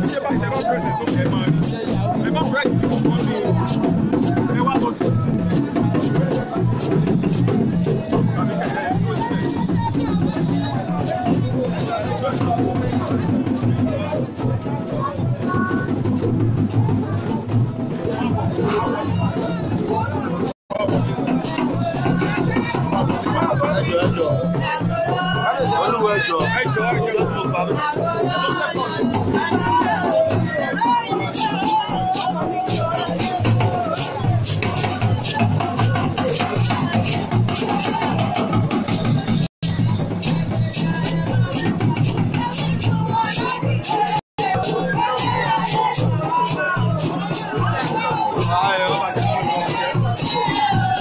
ti ṣe báyìí, tẹ́ bá press ẹ̀ sókè, ẹ máa rí. Ẹ má press ní kankan ní ẹ wá lọ jù. Tàbí kẹ̀kẹ́ ẹ dúró síbẹ̀. Ẹjọ ẹjọ olúwa ẹjọ Ẹ jọ̀ọ́, ẹ jọ̀ọ́. iṣẹ́ tó pa mí. Ayọ̀ bá ṣe lọ́rùn wọn jẹ́.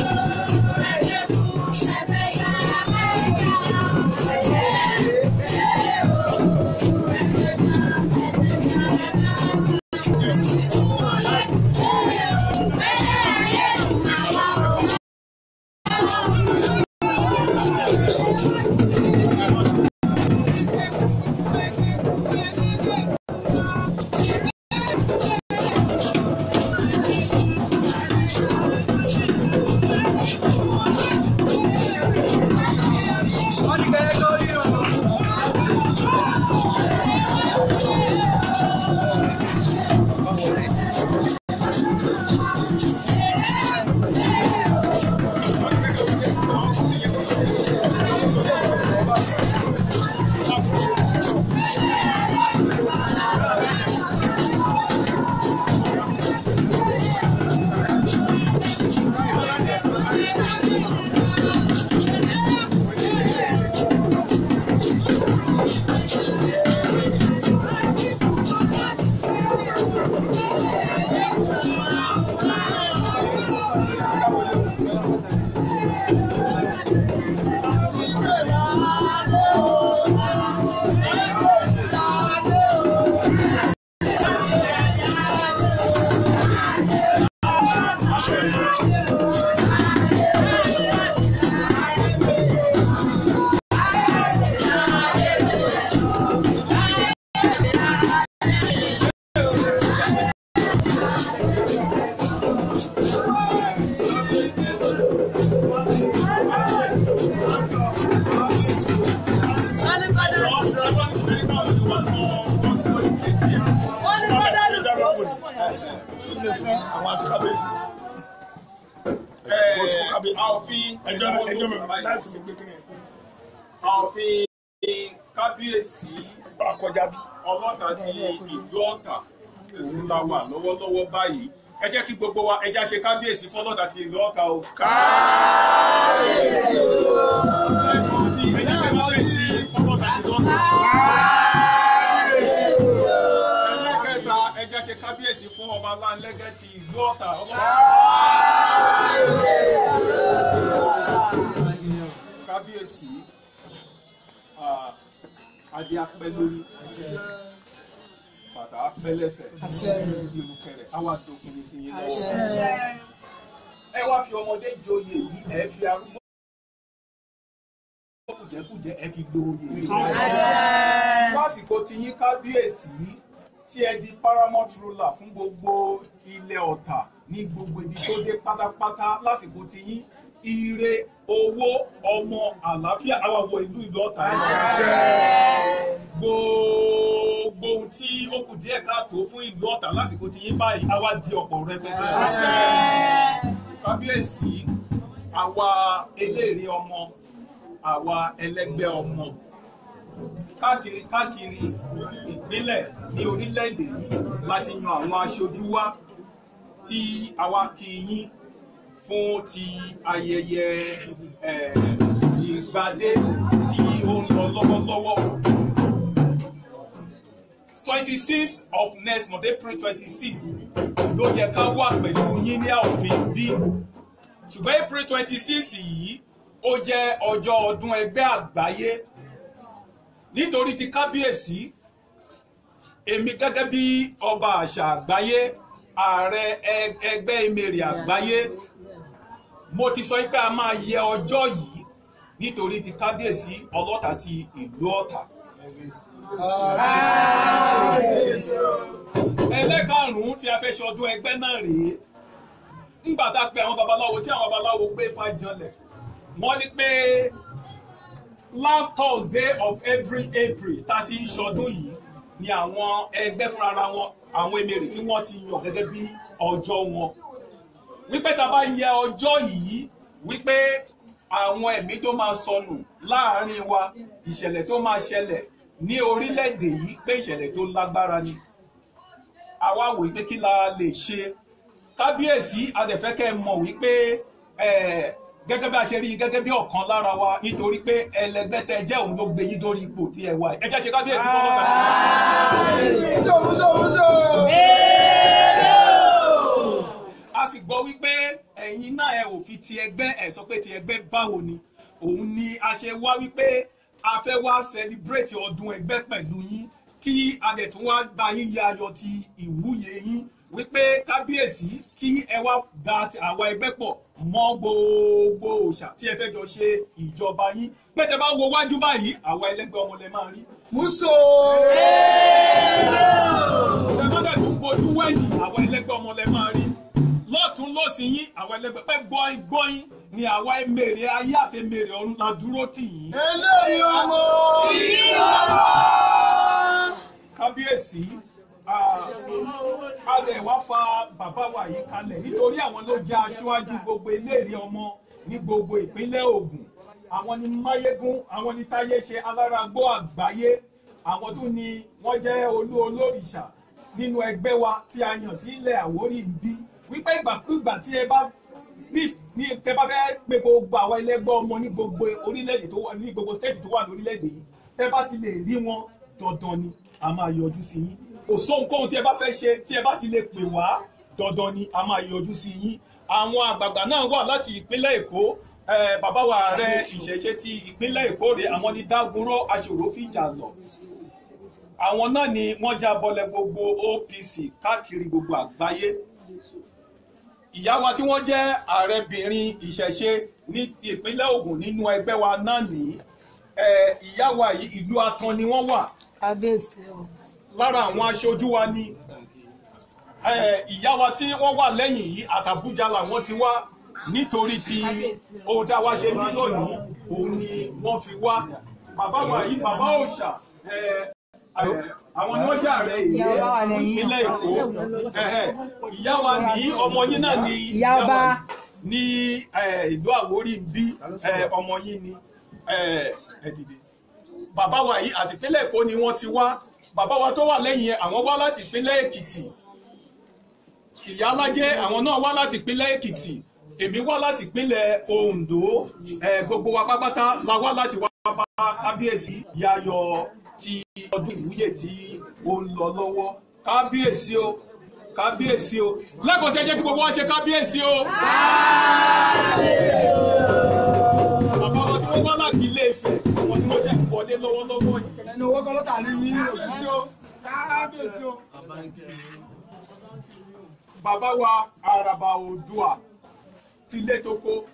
Àwọn àti kábíyèsí. Kò tún kábíyèsí. Àòfin Ẹjọ́ ẹjọ́ mi láti fi gbé kíni. Àòfin kábíyèsí Bá a kọjá bí. Ọlọ́ta ti ìlú Ọ̀tà òun la wà lọ́wọ́lọ́wọ́ báyìí. Ẹ jẹ́ kí gbogbo wa ẹ já ṣe kábíyèsí fọlọ́ta ti ìlú Ọ̀tà o. Kábíyèsí o. Ẹ jẹ́ ṣe kábíyèsí fọlọ́ta ti ìlú Ọ̀tà. Kábíyèsí o. Ẹlẹ́kẹta, ẹ jẹ́ ṣe kábíyèsí fún ọba Láńlẹ́gẹ́ ti ìlú Ọ̀tà. Kábíyèsí, adé apẹ́ lórí, bàtà apẹ́ lẹ́sẹ̀, ìrùkẹ̀rẹ̀ á wá dókun ní sí yín lọ́wọ́. Ẹ wá fi ọmọdé joyè yìí, ẹ fi arúgbó kùjẹ́kùjẹ́, ẹ fi gbóyè. Lásìkò tí yín kábíyèsí, tí ẹ di paramount ruler fún gbogbo ilẹ̀ Ọ̀tà ní gbogbo ibi tó dé pátápátá, lásìkò tí yín, ire, owó, ọmọ, àlàáfíà àwa wọ ìlú ìlú Ọ̀tà ẹ̀. Gbogbo ohun tí ó kù díẹ̀ káàtó fún ìlú Ọ̀tà lásìkò tí yín báyìí á wá di ọ̀pọ̀ rẹpẹtẹ. Kábíyèsí, àwa eléèrè ọmọ, àwa ẹlẹ́gbẹ́ ọmọ káàkiri káàkiri ìpínlẹ̀ ní orílẹ̀-èdè yìí láti yan àwọn aṣojú wá tí àwa kí yín fún ti ayẹyẹ ìgbadé tí ó ń lọ lọ́wọ́lọ́wọ́. 26 of next month, April 26, ló yẹ ká wà pẹ̀lú yín ní àòfin bí. Ṣùgbọ́n April 26 yìí ó jẹ́ ọjọ́ ọdún ẹgbẹ́ àgbáyé. Nítorí ti kábíyèsí, èmi gẹ́gẹ́ bí ọba àṣà àgbáyé, ààrẹ ẹgbẹ́ Emèrè àgbáyé, mo ti sọ pé a máa yẹ ọjọ́ yìí nítorí ti kábíyèsí Ọlọ́ta ti ìlú Ọ̀tà. tí a fẹ́ ṣe ọdún ẹgbẹ́ náà rèé. Ńgbà tá a pe àwọn babaláwo tí àwọn babaláwo gbé fàjọlẹ̀, wọ́n ní pé last Thursday of every April tá a ti ń ṣọdún yìí ni àwọn ẹgbẹ́ fúnra wọn, àwọn emèrè tí wọ́n ti yàn gẹ́gẹ́ bí ọjọ́ wọn. Wípé tá a bá yẹ ọjọ́ yìí, wípé àwọn ẹ̀mí tó máa sọnù láàárín wa, ìṣẹ̀lẹ̀ tó máa ṣẹlẹ̀ ní orílẹ̀-èdè yìí, pé ìṣẹ̀lẹ̀ tó lágbára ni. Àwa wò wípé kí la lè ṣe. Kábíyèsí, a dẹ̀ fẹ́ kẹ́ ẹ mọ̀ wípé gẹ́gẹ́ bí a ṣe rí gẹ́gẹ́ bí ọ̀kan lára wa, nítorí pé ẹlẹgbẹ́ tẹ jẹ́ òun ló gbé yín dórí ipò tí ẹ wà. Ẹ jẹ́ ṣe kábíyèsí fọwọ́ kan. A sì gbọ́ wípé ẹ̀yin náà ẹ ò fi ti ẹgbẹ́ ẹ̀ sọ pé ti ẹgbẹ́ báwo ni. Òun ni a ṣe wá wípé a fẹ́ wá celebrate ọdún ẹgbẹ́ pẹ̀lú yín, kí a dẹ̀ tún wá bá yín yá ayọ̀ ti ìwúyè yín, wípé kábíyèsí kí ẹ wá da àwa ẹgbẹ́ pọ̀ mọ́ gbogbo òòṣà tí ẹ fẹ́ jọ ṣe ìjọba yín. Pé tẹ bá wo wájú báyìí, àwa ẹlẹ́gbẹ́ ọmọ lẹ máa rí. Múso. Tẹ bá dẹ̀ tún bojú wẹ̀yìn, àwa ẹlẹ́gbẹ́ ọmọ lẹ máa rí. Lọ́tún lósì yín, àwa ẹlẹ́gbẹ́ pẹ́ gbọ́yìn gbọ́yìn ni àwa emèrè ayé àti emèrè ọ̀run la dúró tì yín. Eléyìí ọmọ. Kábíyèsí, a lè wá fa bàbá wa yìí kalẹ̀ nítorí àwọn ló jẹ́ aṣáájú gbogbo eléèrè ọmọ ní gbogbo ìpínlẹ̀ Ògùn. Àwọn ni Máyégún, àwọn ni Táyé ṣe alárágbó àgbáyé, àwọn tún ni wọ́n jẹ́ olú olórìṣà nínú ẹgbẹ́ wa tí a yàn sí ilẹ̀ Àwórì ń bí. Wípé ìgbàkúgbà tí ẹ bá ní tẹ bá fẹ́ pe gbogbo àwọn ẹlẹ́gbẹ́ ọmọ ní gbogbo orílẹ̀-èdè tó wà ní gbogbo stéètì tó wà lórílẹ̀-èdè yìí, tẹ bá ti lè rí wọn, dandan ni a máa yọjú sí yín. Kò sóhunkóhun tí ẹ bá fẹ́ ṣe tí ẹ bá ti lè pè wá, dandan ni a máa yọjú sí yín. Àwọn àgbààgbà náà wà láti ìpínlẹ̀ Èkó. Bàbá wa ààrẹ ìṣẹ̀ṣe ti ìpínlẹ̀ Èkó rèé, àwọn ní Dágunró Aṣòrófìjà lọ. Àwọn náà ni wọ́n já bọ́lẹ̀ gbogbo OPC káàkiri gbogbo àgbáyé. Ìyá wa tí wọ́n jẹ́ ààrẹbìnrin ìṣẹ̀ṣe ní ìpínlẹ̀ Ògùn nínú ẹgbẹ́ wa náà ní ìyá wa yìí, ìlú Atan ni wọ́n wà. Kábíyèsí o. Lára àwọn aṣojú wa ni ìyá wa tí wọ́n wà lẹ́yìn yìí, àtàbújá làwọn ti wá nítorí ti ohun tí a wá ṣe ní lónìí, òun ni wọ́n fi wá. Bàbá wa yìí, bàbá òòṣà, àwọn ni wọ́n jẹ́ ààrẹ ìpínlẹ̀ Èkó. Ìyá wa ní ọmọ yín náà ni ìyá ọba ní ìlú Àwórì ń bí, ọmọ yín ni ẹ dìde. Bàbá wa yìí àti ìpínlẹ̀ Èkó ni wọ́n ti wá. Bàbá wa tó wà lẹ́yìn ẹ̀, àwọn wá láti ìpínlẹ̀ Èkìtì. Ìyá Alájẹ, àwọn náà wá láti ìpínlẹ̀ Èkìtì. Èmi wá láti ìpínlẹ̀ Oǹdó. Gbogbo wa pápátá la wá láti wá bá kábíyèsí yayọ̀ ti ọdún ìwúyè tí ó ń lọ lọ́wọ́. Kábíyèsí o, kábíyèsí o. Lẹ́kọ̀ọ́ sí ẹ jẹ́ kí gbogbo wa ṣe kábíyèsí o. Bàbá wa tí wọ́n wá láti Ilé Ifẹ̀, àwọn ni wọ́n ṣe wọlé lọ́wọ́lọ́wọ́ yìí. Ẹnu owó kọ́ ló tà ní yín. Kábíyèsí o. Kábíyèsí o. Bàbá wa Àràbà Oòduà ti lé toko,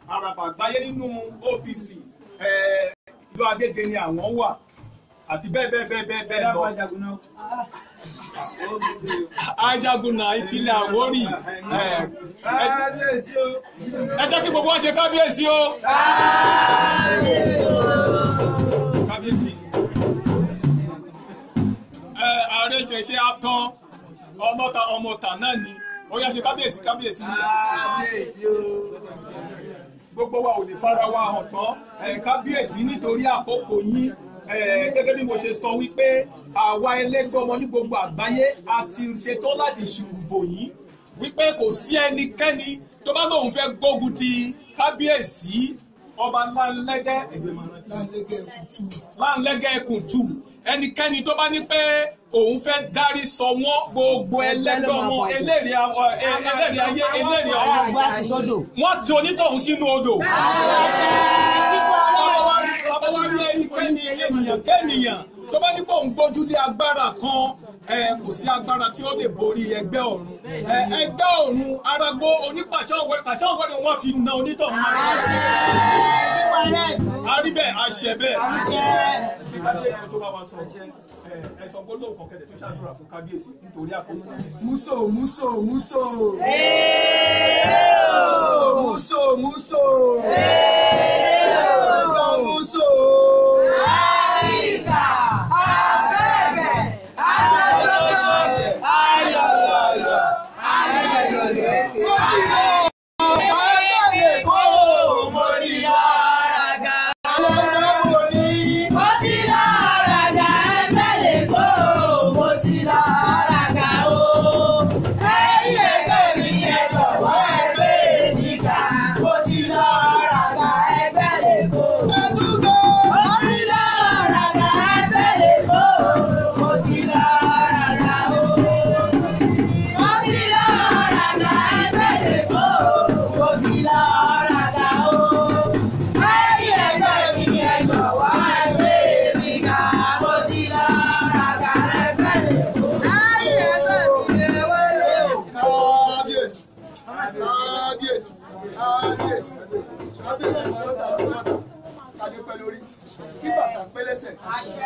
Àràbà àgbáyé nínú OPC, ìlú Agége ni àwọn wà, àti bẹ́ẹ̀ bẹ́ẹ̀ bẹ́ẹ̀ bẹ́ẹ̀ bẹ́ẹ̀ lọ. Ajagunna ìtìlẹ̀ Àwórì. Ẹ jẹ́ kí gbogbo wa ṣe kábíyèsí o. Kábíyèsí. Ààrẹ ìṣẹ̀ṣe Atan ọlọ́ta ọmọọ̀tà náà ni ó yá ṣe kábíyèsí kábíyèsí. Kábíyèsí o. Gbogbo wa ò lè fara wa hàn tán. Kábíyèsí, nítorí àkókò yín, gẹ́gẹ́ bí mo ṣe sọ wípé àwa ẹlẹ́gbẹ́ ọmọ ní gbogbo àgbáyé a ti ṣetán láti ṣùgbò yín, wípé kò sí ẹnikẹ́ni tó bá lóun fẹ́ gbógun ti kábíyèsí ọba Láńlẹ́gẹ́ Láńlẹ́gẹ́ Ẹkùntù. Ẹnikẹ́ni tó bá ní pé òun fẹ́ dárí sọ wọ́n, gbogbo ẹlẹ́gbẹ́ ọmọ ẹlẹ́rìí ayé ẹlẹ́rìí ọ̀run, wọ́n ti onítọ̀hún sínú odò. Bàbá wa rí ẹnikẹ́ni ènìyàn kẹ́nìyàn tó bá ní kó ń gbójúlé agbára kan, Kò sí agbára tí ó lè borí ẹgbẹ́ ọ̀run. Ẹgbẹ́ ọ̀run arágbó onípàṣẹ ọ̀wẹ́rẹ́ wọ́n fi na onítọ̀hún. A rí bẹ́ẹ̀, a ṣe bẹ́ẹ̀. Kí kábíyèsí tó bá wa sọ, ẹ sọ gbólóhùn kan kẹsẹ̀ tó ṣàdúrà fún kábíyèsí nítorí àkókò. Múso múso múso. Múso múso múso. Ẹgbẹ́ múso. Àyíká àṣẹ̀gẹ̀ àlọ́lọ́ ayọ̀lọ́yọ̀ ayọ̀lọ́yọ̀. Mo ti lọ ẹgbẹ́ Èkó, mo ti lọ Àràgà. ẹgbẹ́ mo ní. Mo ti lọ àràgà ẹgbẹ́ l'Èkó, mo ti lọ àràgà o. Ẹ̀yin ẹgbẹ́ mi ẹ jọ̀wọ́ ẹgbẹ́ mi kà. Mo ti lọ àràgà ẹgbẹ́ l'Èkó. Ẹ tún gbọ́. Mo ti lọ àràgà ẹgbẹ́ l'Èkó, mo ti lọ àràgà o. Mo ti lọ àràgà ẹgbẹ́ l'Èkó, mo ti lọ àràgà o. Ẹ̀yin ẹgbẹ́ mi ẹ jọ̀wọ́ ẹgbẹ́ mi kà. Mo ti lọ àràgà ẹgbẹ́ l'Èkó. Ẹ̀yin ẹgbẹ́ mi ẹ wọlé o. Kábíyèsí, kábíyèsí, kábíyèsí, kábíyèsí ọlọ́ta àti ọlọ́ta, kádé pẹ́ lórí, kí bàtà pẹ́ lẹ́sẹ̀,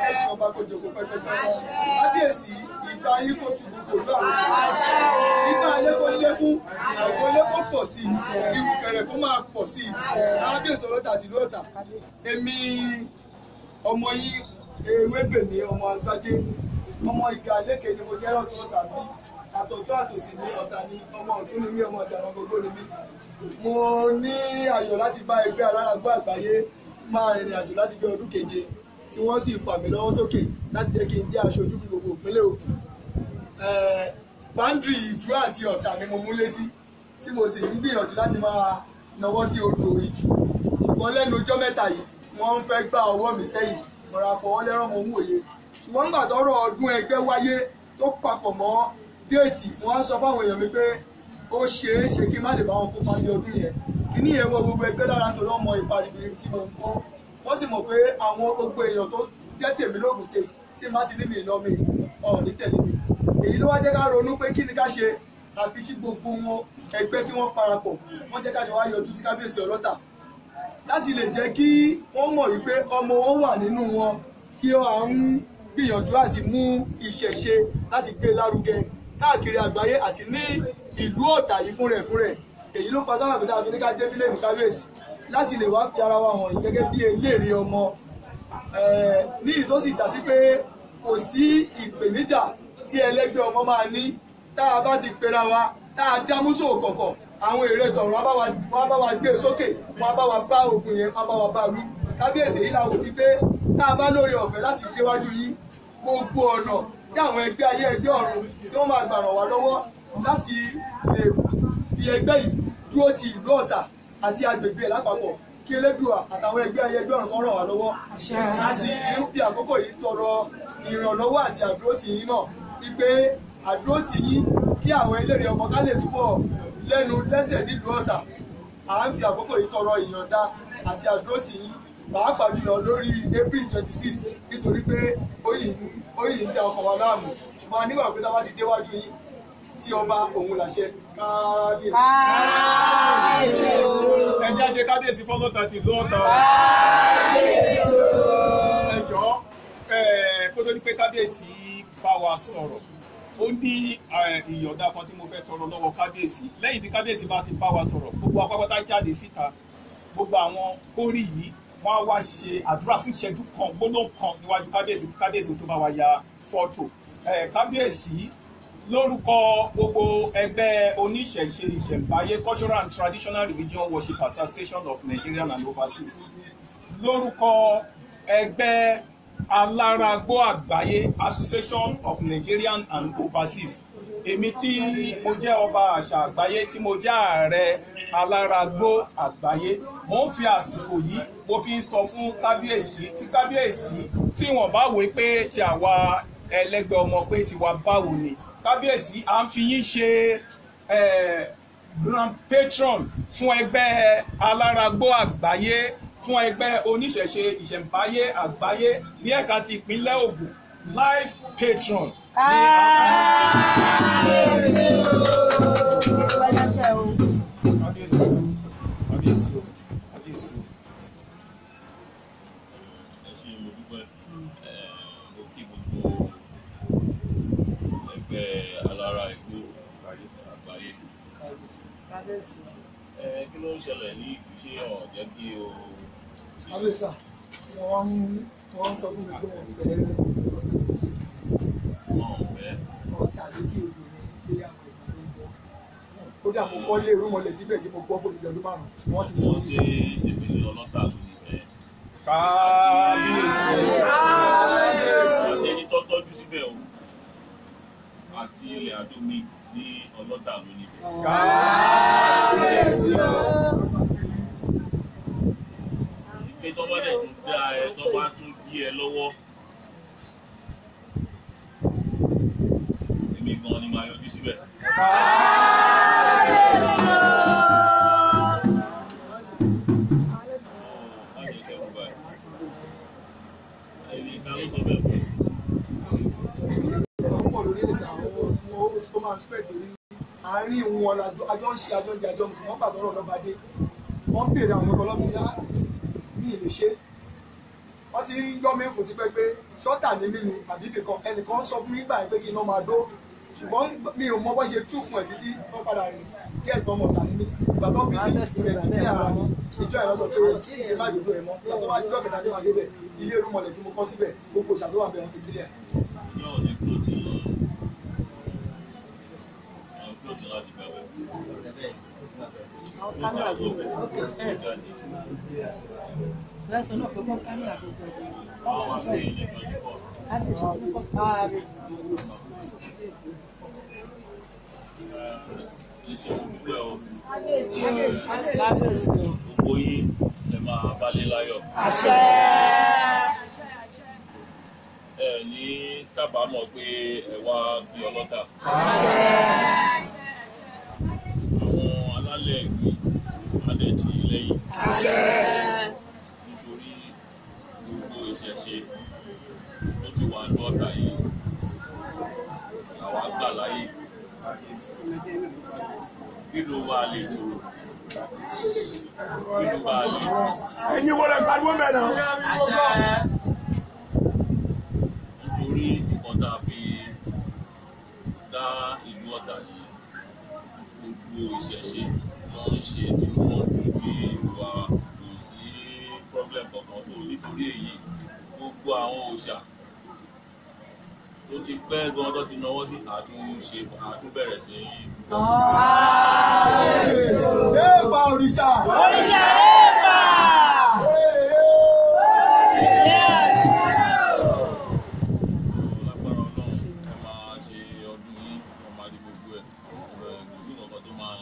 ẹṣin ọba kò jòkó pẹ́pẹ́pẹ́. Kábíyèsí, ìgbà yín kó tu gbogbo ìlú àwọn ọmọ. Ìgbà alẹ́ kó lékún, àwọlé kó pọ̀ sí i, ìrùkẹ̀rẹ̀ kó máa pọ̀ sí i. Kábíyèsí ọlọ́ta àti ọlọ́ta, èmi ọmọ yín Ewébèmí ọmọ Àgbájé, ọmọ ìgà lékè ni mo jẹ́ lọ́tún ọ̀tà bí àtọ̀tún àtòsì ní ọ̀tà ni ọmọ ọ̀tún ni mí, ọmọ ọ̀dàrán gbogbo ni mí. Mo ní ayọ̀ láti bá ẹgbẹ́ alárágbó àgbáyé máa rìnrìn àjò láti bí ọdún keje tí wọ́n sì fà mí lọ́wọ́ sókè láti jẹ́ kí n jẹ́ aṣojú fún gbogbo ìpínlẹ̀ Ògùn. Báńdìrì Ìjú àti Ọ̀tà ni mo múlé sí tí mo sì ń gbìyànjú láti máa nawọ́ sí odò Ìjù, ṣùgbọ́n lẹ́nu ọjọ́ mẹ́ta yìí wọ́n ń fẹ́ gbá ọwọ́ mi sẹ́yìn, mo ra fọwọ́ lẹ́rán, mo ń wòye. Ṣùgbọ́n nígbà tọ́rọ̀ ọdún ẹgbẹ́ wáyé tó papọ̀ mọ́ déètì, mo wá ń sọ fáwọn èèyàn mi pé ó ṣeé ṣe kí n má lè bá wọn kópa ní ọdún yẹn. Kíní yẹn wọ gbogbo ẹgbẹ́ lára nítorí wọ́n mọ ipa ribiribi tí mo ń kó, wọ́n sì mọ̀ pé àwọn gbogbo èèyàn tó jẹ́ tèmi l'Ógùn State tí n bá ti ní mi lọ mi ọ̀ ní tẹ̀lé mi. Èyí ló wá jẹ́ ká ronú pé kí ni ká ṣe, àfi kí gbogbo wọn ẹgbẹ́ kí wọ́n parapọ̀, wọ́n jẹ́ ká jọ wá yọjú sí kábíyèsí ọlọ́tà láti lè jẹ́ kí wọ́n mọ̀ wípé ọmọ wọn wà nínú wọn tí à ń gbìyànjú àti mú ìṣẹ̀ṣe láti gbé lárugẹ káàkiri àgbáyé àti ní ìlú Ọ̀tà yìí fúnrẹ̀ fúnrẹ̀. Èyí ló fa sábàbí tá a fi ní ká débílẹ̀ ní kábíyèsí láti lè wá fi ara wa hàn yìí gẹ́gẹ́ bí eléèrè ọmọ ní ìyí tó sì já sí pé kò sí ìpèníjà tí ẹlẹ́gbẹ́ ọmọ máa ní tá a bá ti pera wa tá a dá músò kọ̀kọ̀, àwọn èrè tọ̀run wọ́n bá wa gbé sókè, wọ́n bá wa bá ogun yẹn, wọ́n bá wa bá wí. Kábíyèsí yìí la wò wípé tá a bá lórí ọ̀fẹ́ láti déwájú yín, gbogbo ọ̀nà tí àwọn ẹgbẹ́ ayé ẹgbẹ́ ọ̀run tí wọ́n máa gbà ràn wá lọ́wọ́ láti lè fi ẹgbẹ́ yìí dúró ti ìlú Ọ̀tà àti agbègbè ẹ̀ lápapọ̀, kí Elédùà àtàwọn ẹgbẹ́ ayé ẹgbẹ́ ọ̀run kan ràn wá lọ́wọ́. A sì ń fi àkókò yìí tọrọ ìrànlọ́wọ́ àti àdúrótì yín náà wípé àdúrótì yín kí àwọn eléré ọmọ ká lè túbọ̀ lẹ́nu lẹ́sẹ̀ nílùú Ọ̀tà. À ń fi àkókò yìí tọrọ ìyọ̀ǹda àti àdúrótì yín pàápàá jùlọ lórí April 26 nítorí pé ó yìí ń da ọkàn wa láàmú, ṣùgbọ́n a nígbà pé tá a bá ti déwájú yín tí ọba òun làṣẹ. Kábíyèsí. Ẹ jẹ́ ṣe kábíyèsí fọ́lọ́tà ti lọ́ọ̀tà. Ẹ jọ̀ọ́, kó tó ní pé kábíyèsí bá wa sọ̀rọ̀, ó ní ìyọ̀ǹda kan tí mo fẹ́ tọrọ lọ́wọ́ kábíyèsí. Lẹ́yìn tí kábíyèsí bá ti bá wa sọ̀rọ̀, gbogbo apápátá jáde síta, gbogbo àwọn kórì yìí wọ́n á wá ṣe àdúrà fún ìṣẹ́jú kan gbólóhùn kan níwájú kábíyèsí, kábíyèsí tó bá wa ya fọ́tò. Kábíyèsí, lórúkọ gbogbo ẹgbẹ́ oníṣẹ̀ṣe ìṣẹ̀ǹbáyé Cultural and Traditional Religion Worship Association of Nigeria and Overseas, lórúkọ ẹgbẹ́ alárágbó àgbáyé Association of Nigerian and Overseas, èmi tí mo jẹ́ ọba àṣà àgbáyé tí mo jẹ́ ààrẹ alárágbó àgbáyé, mo ń fi àsìkò yìí mo fi ń sọ fún kábíyèsí tí kábíyèsí tí wọ́n bá wò pé ti àwa ẹlẹ́gbẹ́ ọmọ pé tiwa báwo ni kábíyèsí, à ń fi yín ṣe grand patron fún ẹgbẹ́ alárágbó àgbáyé, fún ẹgbẹ́ oníṣẹ̀ṣe ìṣẹ̀ǹbáyé àgbáyé ní ẹ̀ka ti ìpínlẹ̀ Ògùn, Life patron. Kábíyèsí o, kábíyèsí o, kábíyèsí o. Ẹ ṣé, mo dúpẹ́. Mo kí gbogbo ẹgbẹ́ alára Igbó àgbáyé. Kí ló ń ṣẹlẹ̀ ní ìfúnṣe ọ̀ jẹ́ kí o ṣe? Kábíyèsí, wọ́n ń sọ fún mi pé wọ́n fẹ́ Wọn ò fẹ́. Ọ̀tà létí odò ni pé àwọn ìgbà ló ń bọ̀. Kódà mo kọ́ lé irúmọlẹ̀ síbẹ̀ tí mo gbọ́ fún ọdún 5, wọ́n ti mú Wọ́n ojú dé sí. èmi ní ọlọ́tà ló ní bẹ́ẹ̀. Kábíyèsí. Àtẹni tó tọ́jú síbẹ̀ o àti ilẹ̀ àdómi ní ọlọ́tà ló ní bẹ́ẹ̀. Kábíyèsí o. Ìpè tó bá dẹ̀ tún dá ẹ tó bá tún dí ẹ lọ́wọ́, èmi gan ni màá yọjú síbẹ̀. Má jẹ́ kẹ́rù báyìí. Ẹni ta ló sọ bẹ́ẹ̀ fún ẹ? Wọ́n pọ̀ lórí ẹ̀sà àwọn ó máa ń spread torí àárín wọn àjọ ń ṣe àjọ ń jẹ àjọ mùsùlùmí. Wọ́n gbàdọ́rọ̀ lọ́ba dé, wọ́n ń béèrè àwọn ọlọ́mọ yá ní ilé ṣe. Wọ́n ti ń gbọ́ mi fò ti pẹ́ pé ṣọ́tà ní mí ni àbí ibìkan ẹnìkan sọ fún mi gbà pé kí iná máa dó, ṣùgbọ́n mi ò mọ bó ṣe tú fún ẹ̀ títí wọ́n padà rìn kí ẹ̀gbọ́n mọ̀ tà ní mí. Ìgbà tó bí mi rẹ̀ kí ní ara mi ìjọ ìrọ̀ sọ pé kí má dòdò ẹ̀ mọ́. Ìgbà tó bá jọ́ kẹta tí màá débẹ̀, ilé irúnmọlẹ̀ tí mo kọ́ síbẹ̀, gbogbo ìṣàdówà bẹ̀ wọ́n ti kílẹ̀. Ọjọ́ òní float lọ. Àwọn float láti gbà wẹ̀. Float àgọ́ bẹ̀. Jáde. Lẹ́sìn náà pé kọ́ kámẹ́rà gbogbo ẹ̀. Wọ́n wá sí ilé 24. Ẹ ṣé, mo dúpẹ́ o. Kábíyèsí o. Gbogbo yín ẹ máa balẹ̀ láyọ̀. Àṣẹ. Ẹ ní kábàámọ̀ pé ẹ wá bí ọlọ́tà. Àwọn alálẹ̀ ìlú á dẹ̀ tì í lẹ́yìn. Nítorí gbogbo ìṣẹ̀ṣe tó ti wà ní Ọ̀tà yìí, àwa gbà láyè. Kí ló wà lè tòrò? Kí ló wà lè dùn? Ẹ̀yin wo lẹ pariwo mẹ́rin? Nítorí nǹkan tá a fi dá ìlú Ọ̀tà yìí, gbogbo ìṣẹ̀ṣe ló ń ṣe tí wọ́n dùn tí ìlú wa kò sí problem kankan. So nítorí èyí, gbogbo àwọn òòṣà tó ti pẹ́ gan tó ti náwó sí àtúnṣe àtúnbẹ̀rẹ̀ sí í. Èèpà òrìṣà. Òrìṣà èèpà. Lágbára Ọlọ́run, ẹ máa ṣe ọdún yín, ẹ máa di gbogbo ẹ̀, kò sí nǹkan tó máa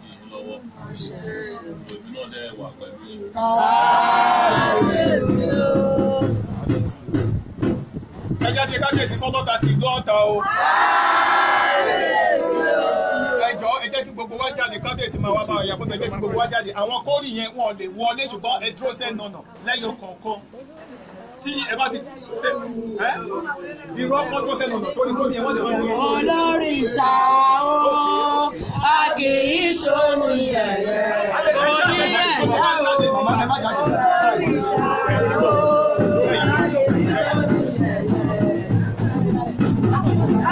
dí yín lọ́wọ́. Òbí náà dẹ̀ wà pẹ̀lú yín. Kábíyèsí o. Ẹ jẹ́ ṣe kábíyèsí fọ́tọ́ta ti ìlú Ọ̀tà o. Ẹ jọ̀ọ́, ẹ jẹ́ kí gbogbo wa jáde, kábíyèsí máa wá bá ọ̀yà fún mi. Ẹ jẹ́ kí gbogbo wa jáde. Àwọn kórì yẹn wọn ò lè wọlé, ṣùgbọ́n ẹ dúró sẹ́nu ọ̀nà lẹ́yìn kọ̀ọ̀kan. Tí ẹ bá ti tẹ ẹ irọ́ kan tó sẹ́nu ọ̀nà torí kórì yẹn wọ́n lè wọlé. Olórìṣà o, a kì í ṣomi ẹ̀yẹ. Oní ẹ̀dá o. Ẹ má jáde. Olórìṣà o, a kì í ṣomi ẹ̀yẹ.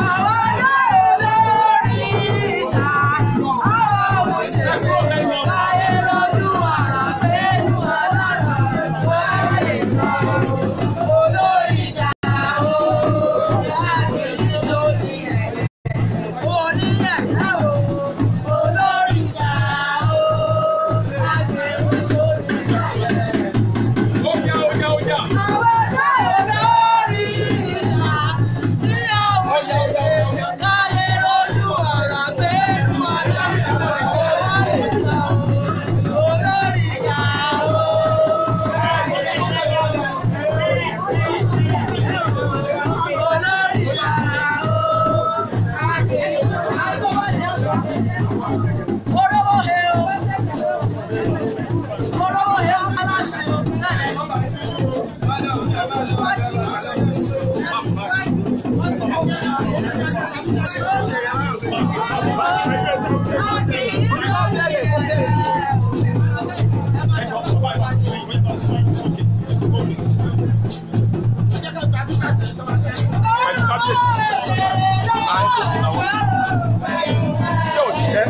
Àwọn náà olórìṣà, àwọn òṣèṣe láyé lójú àrà pẹ̀lú alára wáyé sọ. Olórìṣà o, a kì í ṣomi ẹ̀yẹ. Oníyàrá o, olórìṣà o, a kì í ṣomi ẹ̀yẹ. Ó yá, ó yá, ó yá. Àwọn náà olórìṣà tí àwọn ṣẹ̀ṣẹ̀ káyé lójú ọ̀rọ̀ pẹ̀lú alára wáyé sọ. Olórìṣà o. Olórìṣà o. Olówó he o. Olówó he o, aláṣẹ o. Sẹ́lẹ̀. Ṣé o ti jẹ́?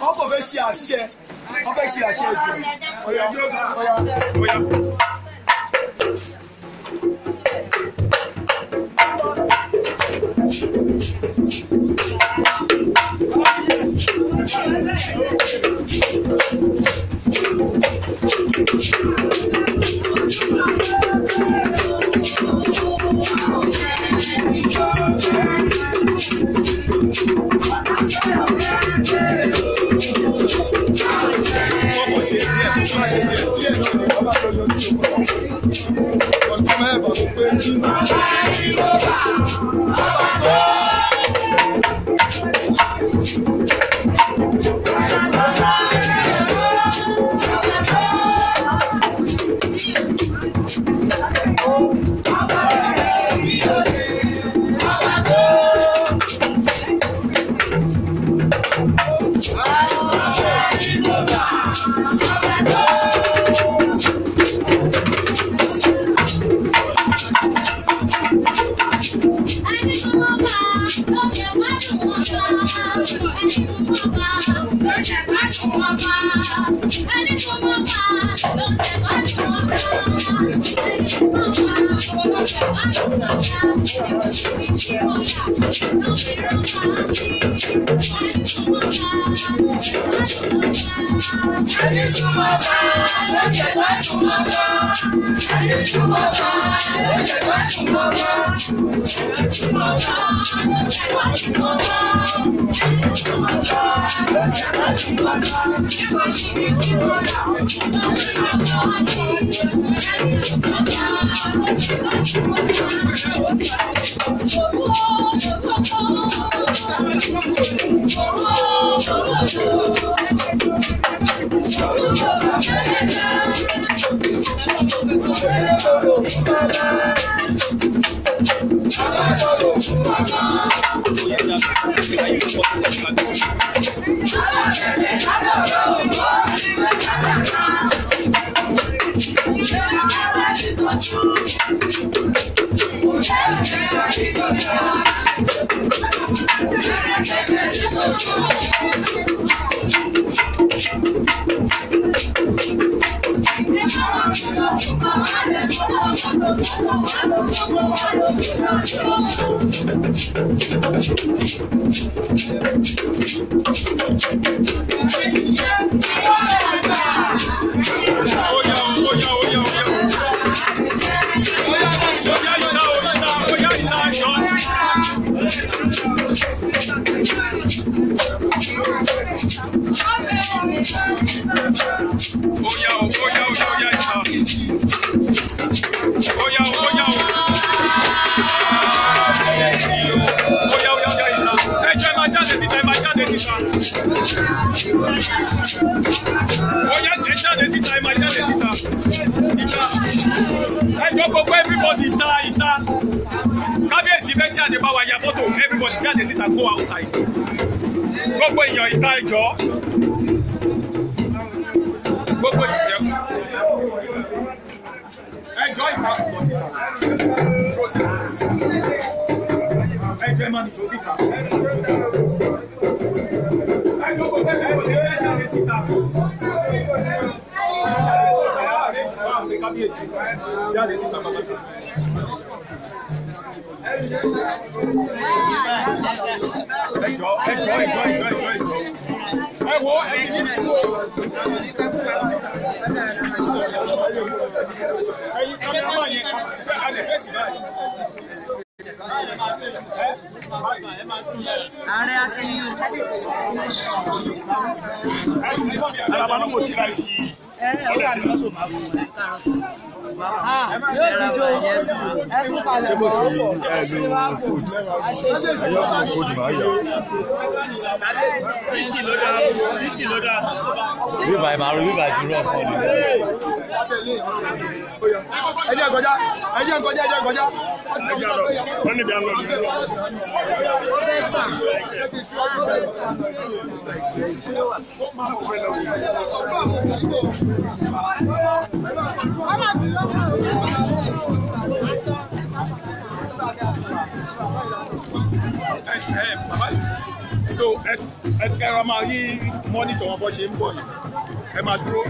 Ọkọ̀ fẹ́ ṣe àṣẹ, wọ́n fẹ́ ṣe àṣẹ ìjọ. Ọya, ọya. Thank you. Everybody jáde síta, go outside. Gbogbo èèyàn ìta ìjọ. Gbogbo èèyàn. Ẹjọ́ ìta kò síta. Kò síta. Ẹjọ́ ẹ máa nìṣó síta. Ẹjọ́ gbogbo everybody ẹ jáde síta. Kábíyèsí jáde síta pátákó. Ẹ wo ẹyin ní sùúrù. Ẹyin kámẹ́rà yẹn ṣé a lè fèsì báyìí? Ààrẹ Akínyìn. Àràbà ló mọ̀ tí ra yìí. Yóò dìjọ ẹkún palẹ̀ mọ́ Bíbá ìmàrú bíbá ìṣúró ọ̀fọ̀ ni. Ẹ jẹ́ kọjá, ẹ jẹ́ kọjá, ẹ jẹ́ kọjá. Wọ́n níbi àwọn ọmọ So ẹ ẹ ra máa rí mọ́nítọ̀ wọn bọ́ ṣe ń bọ̀ yìí, ẹ máa dúró.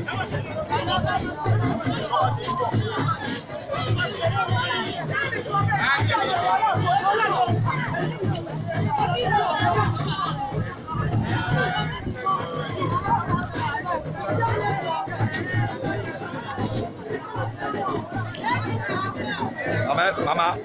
Mama, mama.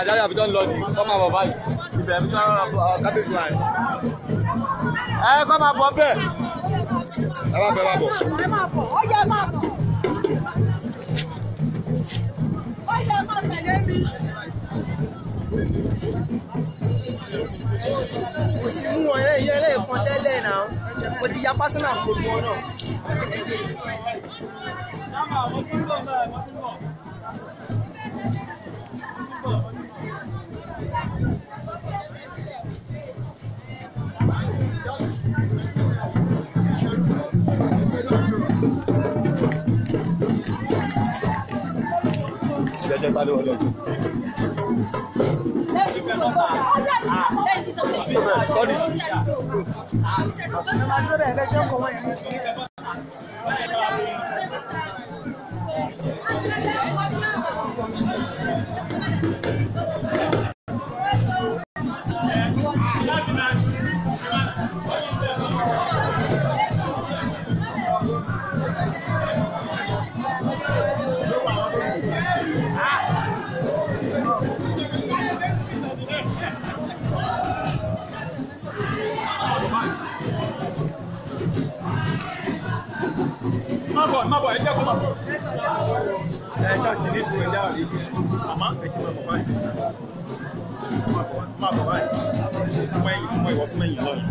Ajáde àbíjọ́ ń lọ ní kọ́ máa bọ̀ báyìí. Ibẹ̀ àbíjọ́ kábíyèsí máa yìí. Ẹ kọ́ máa bọ̀ bẹ́ẹ̀. Ẹ má bọ̀, ẹ má bọ̀. Ẹ máa bọ̀, ó yẹ máa bọ̀. Ó yẹ máa tẹ̀lé mi. Mo ti mú wọn ẹlẹ́ẹ̀kan tẹ́lẹ̀ náà. Mo ti ya pásánà gbogbo wọn náà. Jẹ́jẹ́ sáré wọlé ọjọ́. Sorry. Ẹ máa dúró bẹ́ẹ̀ kẹ́ ṣe ń kọ́ wọ́n yẹn. Ní sùúrù ẹja rí màmá ẹ ṣe máa bọ̀ báyìí. Máa bọ̀ báyìí. Súnmọ́ ẹ̀yìn súnmọ́ ìwọ súnmọ́ ẹ̀yìn lọ́yìn.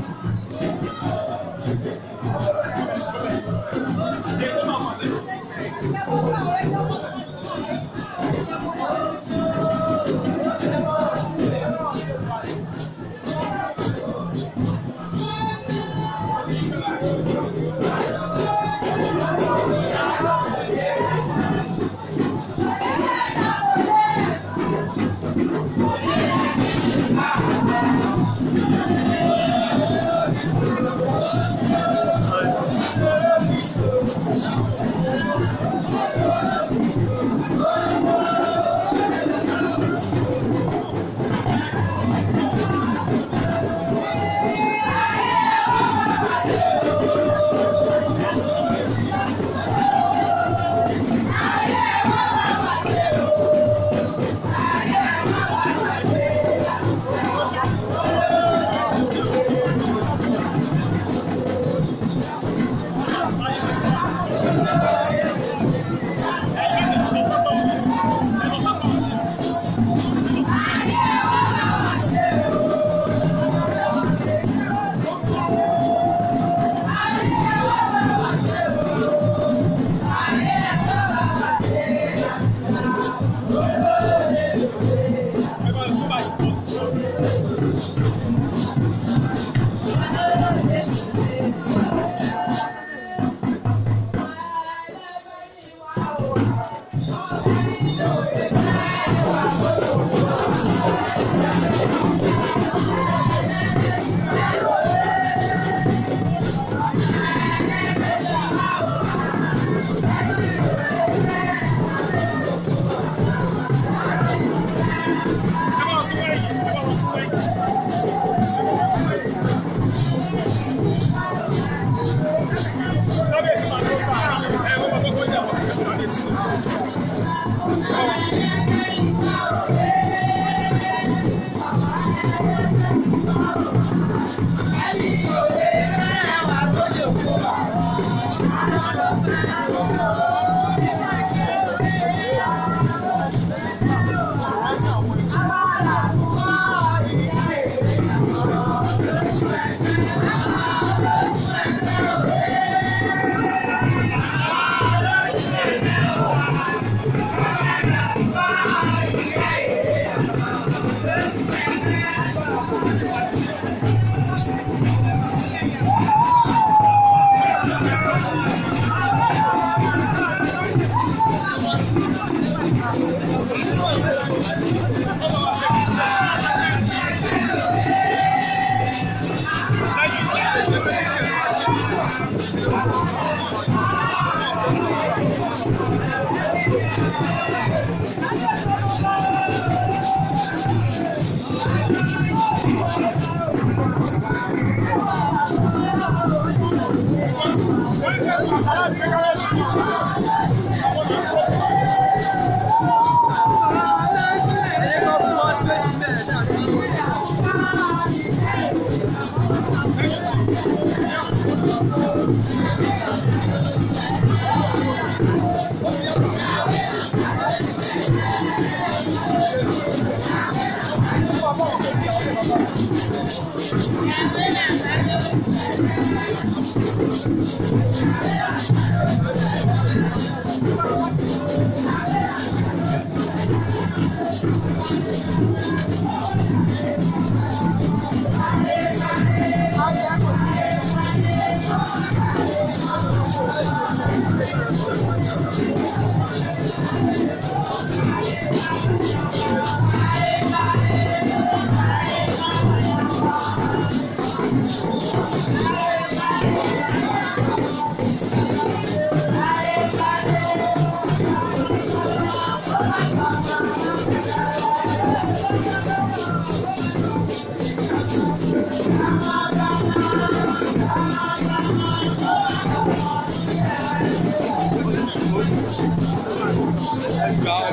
Ẹ máa sún báyìí. Ẹ máa sún ẹ̀yìn. Ẹ máa sún ẹ̀yìn. Kábíyèsí máa tó sáà. Ẹ kó máa kọ́kọ́ jà wọ́n. Kábíyèsí. Ẹni kan fún wọn space bẹ́ẹ̀ dàbí. Ẹgbàá.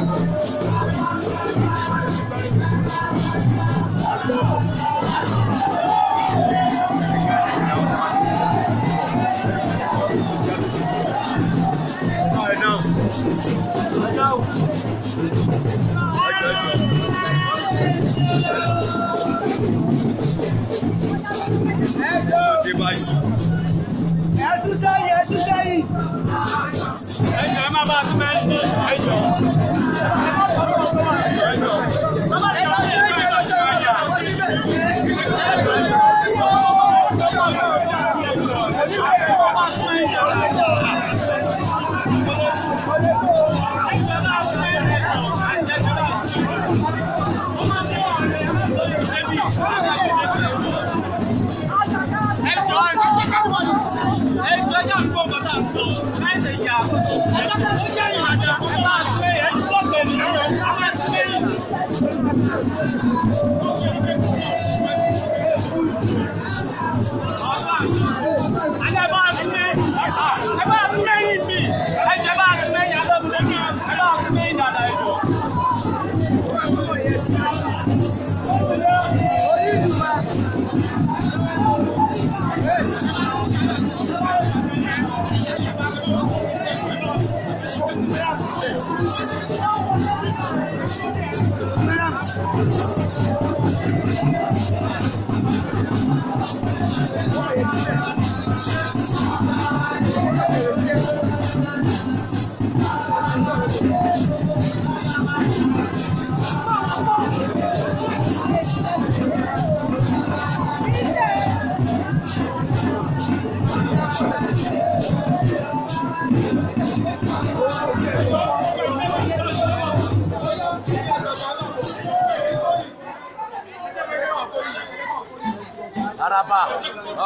Araba,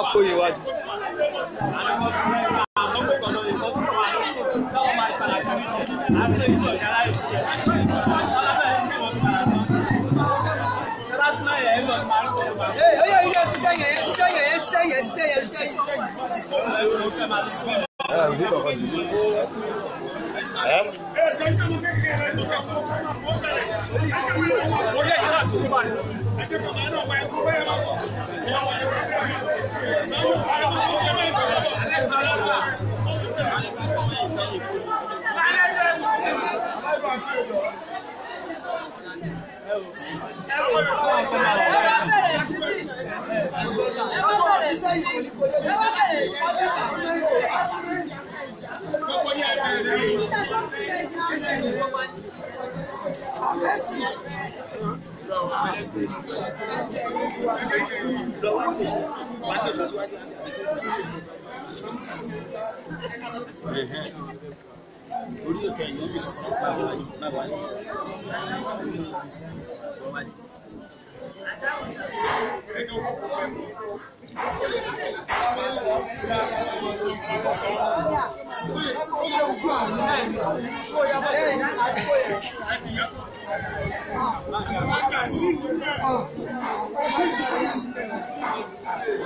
ọkọ yìí wájú.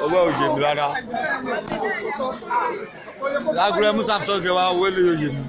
Ọwọ́ ò yé mi rárá. Lágúrẹ́ Musa sọ́gẹ̀ wa owó lè yé mi.